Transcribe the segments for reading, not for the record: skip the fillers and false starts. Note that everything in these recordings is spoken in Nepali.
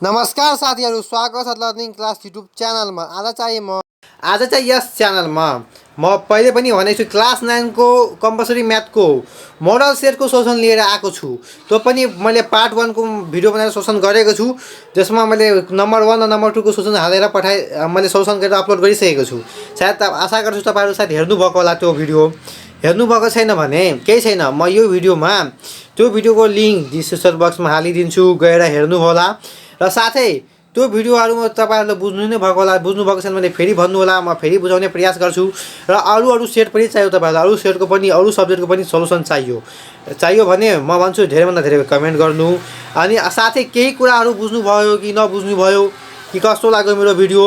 नमस्कार साथीहरू, स्वागत छ लर्निङ क्लास युट्युब च्यानलमा। आज चाहिँ यस च्यानलमा म पहिले पनि भनेको छु क्लास 9 को कम्पलसरी म्याथको मोडल सेटको सोल्युसन लिएर आएको छु। त्यो पनि मैले पार्ट 1 को भिडियो बनाएर सोल्युसन गरेको छु, जसमा मैले नम्बर 1 र नम्बर 2 को सोल्युसन हालेर मैले सोल्युसन गरेर अपलोड गरिसकेको छु। सायद आशा गर्छु तपाईहरु सायद हेर्नु भएको होला। त्यो भिडियो हेर्नु भएको छैन भने केही छैन, म यो भिडियोमा त्यो भिडियोको लिंक डिस्क्रिप्सन बक्समा हालिदिन्छु, गएर हेर्नु होला। र साथै त्यो भिडियोहरुमा तपाईहरुले बुझ्नु नै भएको होला, बुझ्नु भएको छैन भने फेरि भन्नु होला, म फेरि बुझाउने प्रयास गर्छु। र अरु सेट पनि चाहियो तपाईहरुलाई, अरु सेटको पनि अरु सब्जेक्टको पनि सोलुसन चाहियो भने म भन्छु धेरै भन्दा धेरै कमेन्ट गर्नु। अनि साथै केही कुराहरु बुझ्नु भयो कि नबुझ्नु भयो कि कस्तो लाग्यो मेरो भिडियो,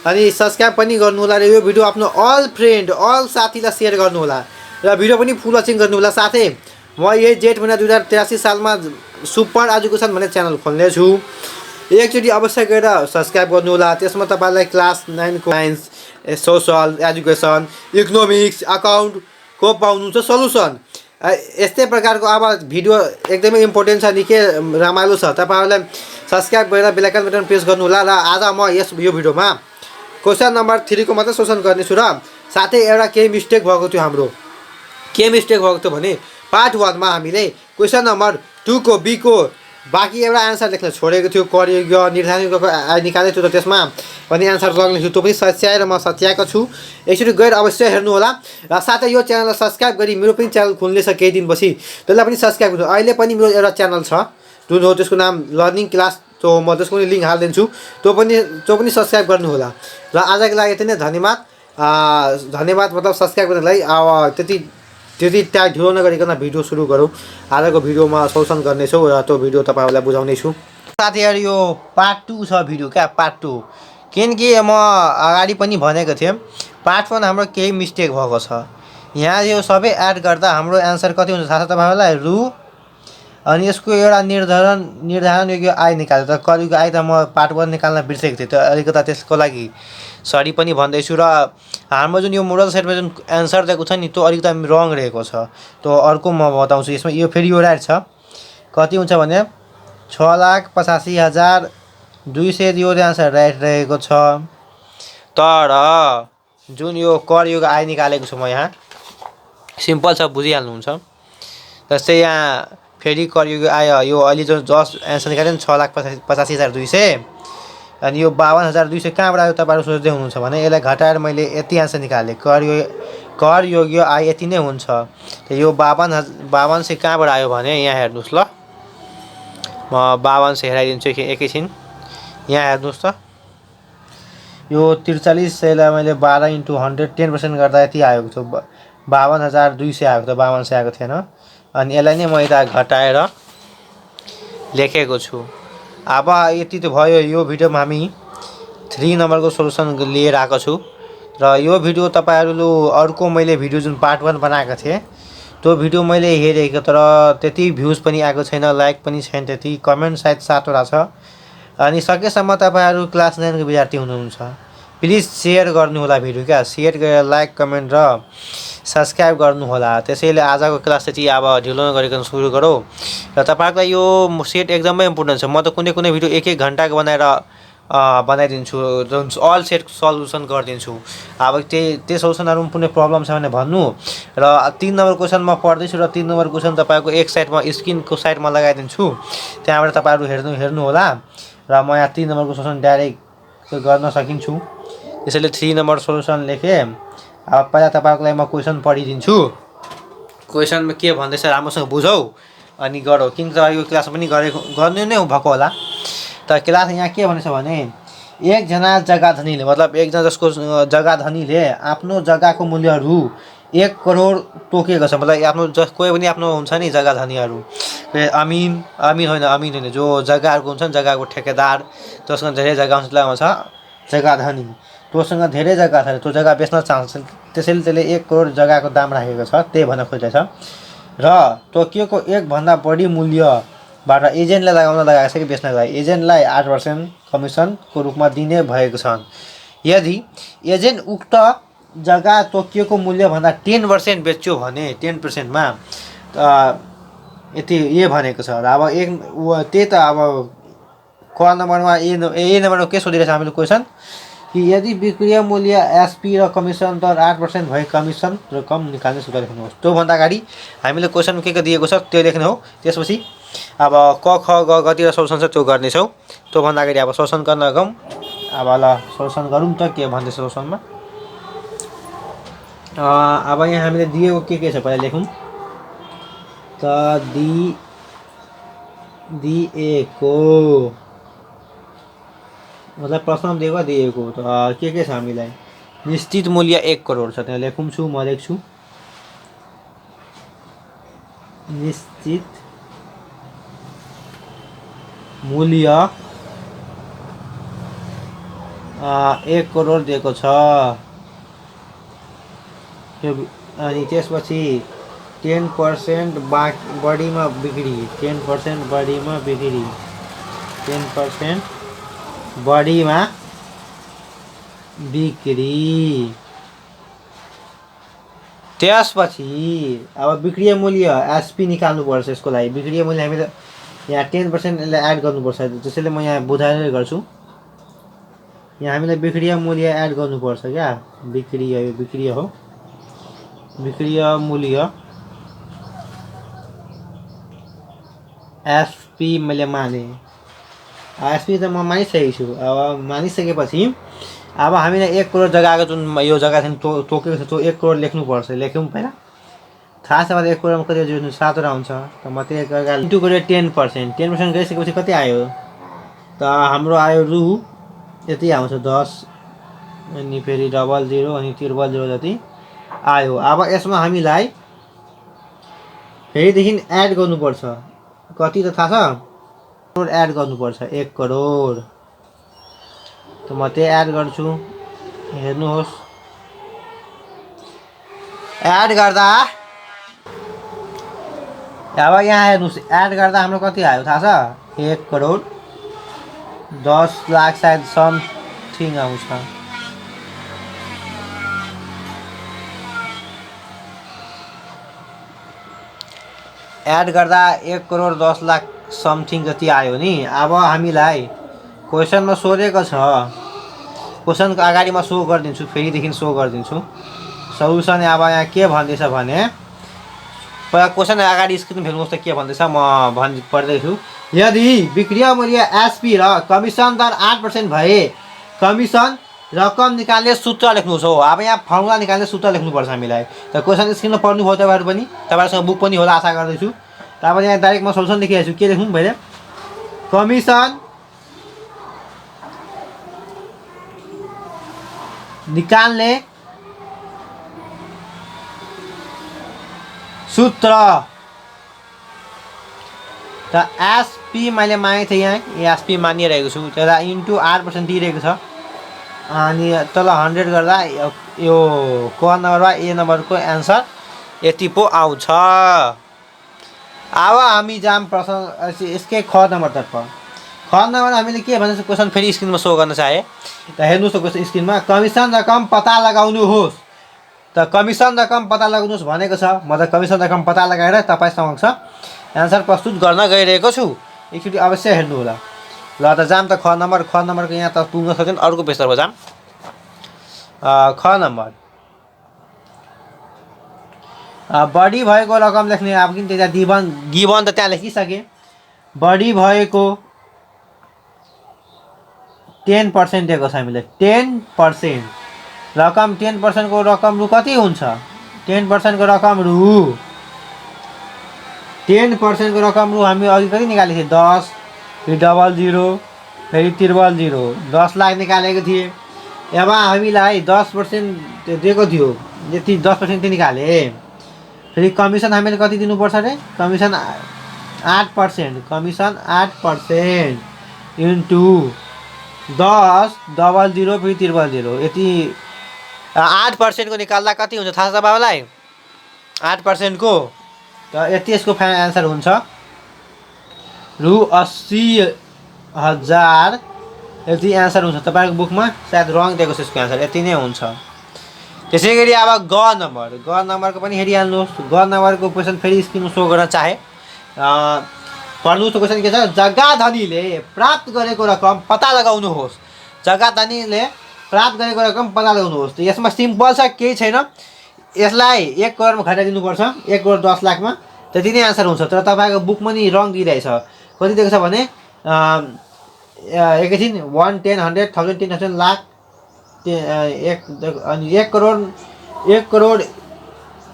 अनि सब्स्क्राइब पनि गर्नु होला। र यो भिडियो आफ्नो अल फ्रेन्ड अल साथीलाई शेयर गर्नु होला, र भिडियो पनि फुल वाचिङ गर्नु होला। साथै म यही जेठ महिना 2083 सालमा सुपर एजुकेसन भन्ने च्यानल खोल्ने छु, एकचोटि अवश्य गएर सब्स्क्राइब गर्नु होला। त्यसमा तपाईलाई क्लास 9 को science, social, education, economics, account को पाउनुहुन्छ सोलुसन। यस्तै प्रकारको अब भिडियो एकदमै इम्पोर्टेन्ट छ, निकै रमाइलो छ। तपाईहरुलाई सब्स्क्राइब गरेर बेल आइकन बटन प्रेस गर्नु होला। र आज म यो भिडियोमा क्वेशन नम्बर 3 को मात्र सोल्युसन गर्नेछु। र साथै एउटा केही मिस्टेक भएको थियो हाम्रो। के मिस्टेक भएको थियो भने पार्ट 1 मा हामीले क्वेशन नम्बर 2 को बी को बाँकी एउटा आन्सर लेख्न छोडेको थियो। कर्योग्य निर्धारण निकालेको थियो, र त्यसमा पनि आन्सर लग्ने थियो। त्यो पनि सच्याएर म सच्याएको छु, एकचोटि गएर अवश्य हेर्नु होला। र साथै यो च्यानललाई सब्स्क्राइब गरी मेरो पनि च्यानल खुल्नेछ केही दिनपछि, त्यसलाई पनि सब्स्क्राइब गर्नु। अहिले पनि मेरो एउटा च्यानल छ जुन हो, त्यसको नाम लर्निङ क्लास। त्यो म त्यसको पनि लिङ्क हालिदिन्छु, त्यो पनि सब्स्क्राइब गर्नु होला। र आजको लागि यति नै, धन्यवाद। मतलब सब्स्क्राइब गर्नलाई। अब त्यति टाइम ढिलो नगरिकन भिडियो सुरु गरौँ। आजको भिडियोमा सोल्युसन गर्नेछौँ, र त्यो भिडियो तपाईहरुलाई बुझाउने छु। साथीहरु, यो पार्ट 2 छ भिडियो, क्या पार्ट 2। किनकि म अगाडि पनि भनेको थिएँ पार्ट 1 हाम्रो केही मिस्टेक भएको छ। यहाँ यो सबै एड गर्दा हाम्रो आन्सर कति हुन्छ थाहा छ तपाईहरुलाई? रु अनि यसको एउटा निर्धारण योग्य आइ निकाल्यो। त कतिको आइ त म पार्ट 1 निकाल्न बिर्सेको थिएँ, त अलिकता त्यसको लागि सरी पनि भन्दैछु। र हाम्रो जुन यो मोडल सेटमा जुन आन्सर दिएको छ नि, त्यो अलिकता रङ रहेको छ। त्यो अर्को म बताउँछु। यसमा यो फेरि यो राइट छ। कति हुन्छ भने 6,85,200 यो आन्सर राइट रहेको छ। तर जुन यो कर योग्य आइ निकालेको छु म, यहाँ सिम्पल छ, बुझिहाल्नुहुन्छ। जस्तै यहाँ फेरि कर योग्य आइ यो अहिले जो जस्ट आन्सर निकाल्यो नि 6,85,200, अनि यो 52,200 कहाँबाट आयो तपाईहरु सोच्दै हुनुहुन्छ भने यसलाई घटाएर मैले यति आन्सर निकालेँ। कर योग्य आइ यति नै हुन्छ। त यो 52,000 कहाँबाट आयो भने यहाँ हेर्नुस् ल, म 5200 हेराइदिन्छु एकैछिन। यहाँ हेर्नुस् त, यो 4300लाई मैले 12 × 100 10% गर्दा यति आएको छ, 52,200 आएको थियो, 5200 आएको थिएन। अनि यसलाई नै म यता घटाएर लेखेको छु। अब यति त भयो। यो भिडियोमा हामी 3 नम्बरको सोल्युसन लिएर आएको छु। र यो भिडियो तपाईहरुले अर्को मैले भिडियो जुन पार्ट 1 बनाएको थिएँ, त्यो भिडियो मैले हेरेको, तर त्यति भ्युज पनि आएको छैन, लाइक पनि छैन, त्यति कमेन्ट सायद 7 वटा छ। अनि सकेसम्म तपाईहरु क्लास 9 को विद्यार्थी हुनुहुन्छ, प्लिज शेयर गर्नु होला भिडियो, क्या शेयर गरेर लाइक कमेन्ट र सब्स्क्राइब गर्नु होला। त्यसैले आजको क्लास चाहिँ अब ढिलो नगरिकन सुरु गरौँ। र तपाईहरुलाई यो सेट एकदमै इम्पोर्टेन्ट छ। म त कुनै भिडियो 1-1 घण्टाको बनाइदिन्छु, जुन अल सेट सल्युसन गरिदिन्छु। अब त्यही सोल्युसनहरु कुनै प्रब्लम छ भने भन्नु। र 3 नम्बर क्वेशन म पढ्दैछु, र 3 नम्बर क्वेशन तपाईको एक साइडमा स्क्रिनको साइडमा लगाइदिन्छु, त्यहाँबाट तपाईहरु हेर्नु होला। र म यहाँ 3 नम्बरको सोल्युसन डाइरेक्ट गर्न सकिन्छु, त्यसैले 3 नम्बर सोल्युसन लेखेँ। अब पहिला तपाईहरुको लागि म क्वेशन पढिदिन्छु। क्वेशनमा के भन्दैछ राम्रोसँग बुझौ अनि गरौ, किनकि यो क्लास पनि गर्नु नै भएको होला। त क्लास यहाँ के भनेछ भने, एकजना जग्गा धनीले, मतलब एकजना जसको जग्गा धनीले आफ्नो जग्गाको मूल्य रु 1 करोड तोकेको छ। मतलब आफ्नो कोही पनि आफ्नो हुन्छ नि जग्गा धनीहरु, अमीन होइन, जो जग्गाहरुको हुन्छ नि, जग्गाको ठेकेदार, त्यससँग धेरै जग्गा हुन्छ, त्यसलाई भन्छ जग्गा धनी। तोसँग धेरै जग्गा छ, त्यो जग्गा बेच्न चाहन्छ, त्यसैले त्यसले 1 करोड जग्गाको दाम राखेको छ, त्यही भन्न खोजिरहेछ। र तोकिएको 1 भन्दा बढी मूल्यबाट एजेन्टलाई लगाएको छ कि बेच्नको लागि एजेन्टलाई 8% कमिसनको रूपमा दिने भएको छन्। यदि एजेन्ट उक्त जग्गा तोकिएको मूल्यभन्दा 10% बेच्यो भने 10% मा यति भनेको छ। अब त्यही त अब क नम्बरमा ए नम्बरमा के सोधिरहेछ हामीले क्वेसन कि यदि विक्रय मूल्य एसपी र कमिसन दर 8% भए कमिसन रकम निकाल्ने सूत्र लेख्नुहोस्। त्योभन्दा अगाडि हामीले क्वेसन के दिएको छ त्यो लेख्ने हो। त्यसपछि अब क ख ग कतिवटा सोल्युसन छ त्यो गर्नेछौँ। त्योभन्दा अगाडि अब सोल्युसन गर्न गयौँ। अब ल सोल्युसन गरौँ त के भन्दैछ सोल्युसनमा। अब यहाँ हामीले दिएको के छ पहिला लेखौँ त दिएको मतलब प्रश्नमा दिएको त के छ हामीलाई निश्चित मूल्य 1 करोड छ। त्यहाँ लेखौँ छु म लेख्छु निश्चित मूल्य 1 करोड दिएको छ। अनि त्यसपछि 10% बढीमा बिक्री 10% बढीमा बिक्री 10% बढीमा बिक्री। त्यसपछि अब विक्रय मूल्य एसपी निकाल्नुपर्छ। यसको लागि विक्रय मूल्य हामीले यहाँ 10% यसलाई एड गर्नुपर्छ। त्यसैले म यहाँ बुझाएर गर्छु। यहाँ हामीले विक्रय मूल्य एड गर्नुपर्छ क्या। विक्रय हो विक्रय मूल्य एसपी मैले माने एसपी त म मानिसकेको छु। अब मानिसकेपछि अब हामीलाई 1 करोड जग्गाको जुन यो जग्गा तोकेको छ त्यो 1 करोड लेख्नुपर्छ। लेख्यौँ पहिला थाहा छ भने 1 करोडमा कति जोड्नु 7 वटा हुन्छ त म त्यही गरेर इन्टु गरेर 10% गरिसकेपछि कति आयो त हाम्रो आयो रु यति आउँछ 10 अनि फेरि डबल 0 अनि त्रिबल 0 जति आयो। अब यसमा हामीलाई फेरिदेखि एड गर्नुपर्छ। कति त थाहा छ एड गर्नुपर्छ 1 करोड त म त्यही एड गर्छु। हेर्नुहोस् एड गर्दा अब यहाँ हेर्नुहोस् एड गर्दा हाम्रो कति आयो थाहा छ 1 करोड 10 लाख सायद समथिङ आउँछ। एड गर्दा 1 करोड 10 लाख समथिङ जति आयो नि। अब हामीलाई क्वेसनमा सोधेको छ क्वेसनको अगाडि म सो गरिदिन्छु फेरिदेखि सो गरिदिन्छु सल्युसन। अब यहाँ के भन्दैछ भने पहिला क्वेसन अगाडि स्क्रिन हेर्नुहोस् त के भन्दैछ म पढ्दैछु। यदि विक्रय मूल्य एसपी र कमिसन दर 8% भए कमिसन रकम निकाल्ने सूत्र लेख्नुहोस् हो। अब यहाँ फर्मुला निकाल्ने सूत्र लेख्नुपर्छ हामीलाई। त क्वेसन स्क्रिनमा पढ्नुभयो तपाईँहरू पनि तपाईँहरूसँग बुक पनि होला आशा गर्दैछु। त अब यहाँ डाइरेक्ट म सोल्युसन लेखिरहेको छु। के लेख्नु मैले कमिसन निकाल्ने सूत्र त एसपी मैले मागेको थिएँ यहाँ एसपी मानिरहेको छु। त्यसलाई इन्टु 8% दिइरहेको छ अनि तल 100 गर्दा यो क नम्बरमा ए नम्बरको एन्सर यति पो आउँछ। अब हामी जाम प्रश्न यसकै ख नम्बरतर्फ। ख नम्बर हामीले के भन्छ क्वेसन फेरि स्क्रिनमा सो गर्न चाहे त हेर्नुहोस् त क्वेसन स्क्रिनमा कमिसन रकम पत्ता लगाउनुहोस्। त कमिसन रकम पत्ता लगाउनुहोस् भनेको छ। म त कमिसन रकम पत्ता लगाएर तपाईँ समक्ष एन्सर प्रस्तुत गर्न गइरहेको छु। एकचोटि अवश्य हेर्नु होला। ल त जाम त ख नम्बरको यहाँ त पुग्न सक्दैन अर्को पेजतर्फ जाम। ख नम्बर बढी भएको रकम लेख्ने। अब किन त्यहाँ गिभन त त्यहाँ लेखिसके। बढी भएको 10% दिएको छ हामीलाई 10% रकम 10% को रकम रु कति हुन्छ 10% को रकम रु 10% को रकम रु हामी अघि कति निकालेको थियौँ 10 फेरि डबल 0 फेरि त्रिबल 0 10 लाख निकालेको थिएँ। अब हामीलाई 10% दिएको थियो यति 10% चाहिँ निकाले। फेरि कमिसन हामीले कति दिनुपर्छ अरे कमिसन 8% कमिसन 8% इन्टु 10 डबल 0 फेरि त्रिबल 0 यति 8% को निकाल्दा कति हुन्छ थाहा छ बाबुलाई 8% को त यति यसको फाइनल एन्सर हुन्छ रु 80,000 यति एन्सर हुन्छ। तपाईँको बुकमा सायद रङ दिएको छ यसको एन्सर यति नै हुन्छ। त्यसै गरी अब ग नम्बरको पनि हेरिहाल्नुहोस्। ग नम्बरको क्वेसन फेरि स्क्रिनमा सो गर्न चाहे पढ्नुको क्वेसन के छ, जग्गा धनीले प्राप्त गरेको रकम पत्ता लगाउनुहोस्। जग्गा धनीले प्राप्त गरेको रकम पत्ता लगाउनुहोस्। त यसमा सिम्पल छ, केही छैन। यसलाई 1 करोडमा घटाइदिनुपर्छ, 1 करोड 10 लाखमा, त्यति नै आन्सर हुन्छ। तर तपाईँको बुकमा नि रङ दिइरहेछ। कति दिएको छ भने एकैछिन 1 10 100 1000 10,000 लाख अनि 1 करोड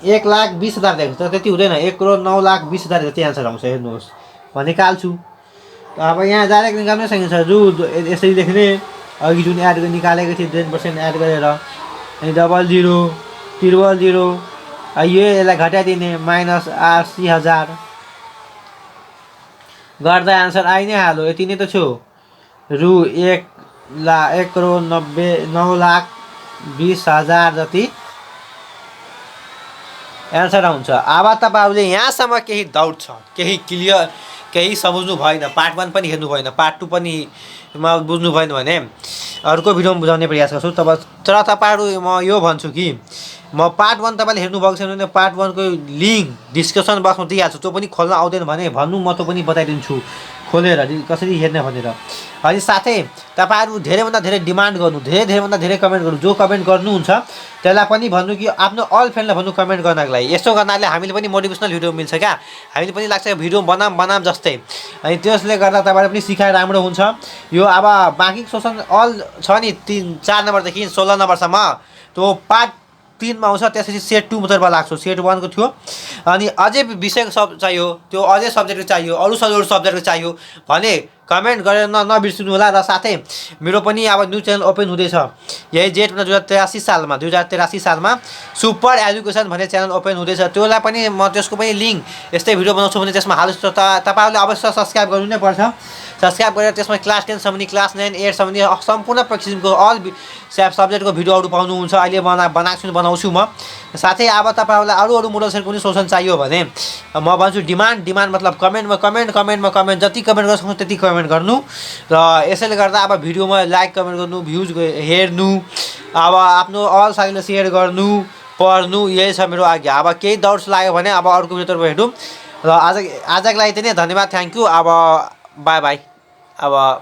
1,20,000 दिएको छ। त्यति हुँदैन, 1 करोड 9,20,000 जति आन्सर आउँछ। हेर्नुहोस् निकाल्छु। अब यहाँ डाइरेक्ट निकाल्नै सकिन्छ। जो यसरी लेख्ने, अघि जुन एड निकालेको थिएँ 10% एड गरेर, अनि डबल 0 ट्रिपल 0, यसलाई घटाइदिने -80,000 गर्दा आन्सर आइ नै हाल्यो। यति नै त छु। रु 1 करोड 9,20,000 जति एन्सर आउँछ। अब तपाईँहरूले यहाँसम्म केही डाउट छ, केही क्लियर, केही सम्झ्नु भएन, पार्ट 1 पनि हेर्नु भएन, पार्ट 2 पनि बुझ्नु भएन भने अर्को भिडियोमा बुझाउने प्रयास गर्छु। तर तपाईँहरू म यो भन्छु कि म पार्ट 1 तपाईँले हेर्नु भएको छैन भने पार्ट 1 को लिङ्क डिस्क्रिप्सन बक्समा दिइहाल्छु। त्यो पनि खोल्न आउँदैन भने भन्नु, म त्यो पनि बताइदिन्छु खोलेर कसरी हेर्ने भनेर। अनि साथै तपाईँहरू धेरैभन्दा धेरै डिमान्ड गर्नु, धेरैभन्दा धेरै कमेन्ट गर्नु। जो कमेन्ट गर्नुहुन्छ त्यसलाई पनि भन्नु कि आफ्नो अल फ्रेन्डलाई भन्नु कमेन्ट गर्नको लागि। यसो गर्नाले हामीले पनि मोटिभेसनल भिडियो मिल्छ क्या, हामीले पनि लाग्छ भिडियो बनाम जस्तै। अनि त्यसले गर्दा तपाईँहरू पनि सिकाइ राम्रो हुन्छ। यो अब बाँकी क्वेसन अल छ नि 4 नम्बरदेखि 16 नम्बरसम्म, त्यो पार्ट 3 मा आउँछ। त्यसपछि सेट 2 मात्रमा लाग्छ। सेट 1 को थियो। अनि अझै विषयको सब चाहियो, त्यो अझै सब्जेक्टको चाहियो, अरू सब्जेक्टको चाहियो भने कमेन्ट गरेर नबिर्सिनु होला। र साथै मेरो पनि अब न्यू च्यानल ओपन हुँदैछ यही जेठ 2083 सालमा सुपर एजुकेसन भन्ने च्यानल ओपन हुँदैछ। त्यसलाई पनि म त्यसको पनि लिङ्क यस्तै भिडियो बनाउँछु भने त्यसमा हाल्छु। तपाईँहरूले अवश्य सब्सक्राइब गर्नु नै पर्छ। सब्सक्राइब गरेर त्यसमा क्लास 10 सम्म, क्लास 9 8 सम्म सम्पूर्ण किसिमको अल सब्जेक्टको भिडियोहरू पाउनुहुन्छ। अहिले बनाउँछु म। साथै अब तपाईँहरूलाई अरू मोडल सेटको पनि सोल्युसन चाहियो भने म भन्छु डिमान्ड मतलब कमेन्टमा जति कमेन्ट गर्न सक्नु त्यति कमेन्ट गर्नु। र यसैले गर्दा अब भिडियोमा लाइक कमेन्ट गर्नु, भ्युज हेर्नु, अब आफ्नो अल साथीलाई सेयर गर्नु, पढ्नु, यही छ मेरो आज्ञा। अब केही डाउट्स लाग्यो भने अब अर्को भिडियोतर्फ हेरौँ। र आजको लागि चाहिँ धन्यवाद, थ्याङ्क यू। अब बाई बाई। अब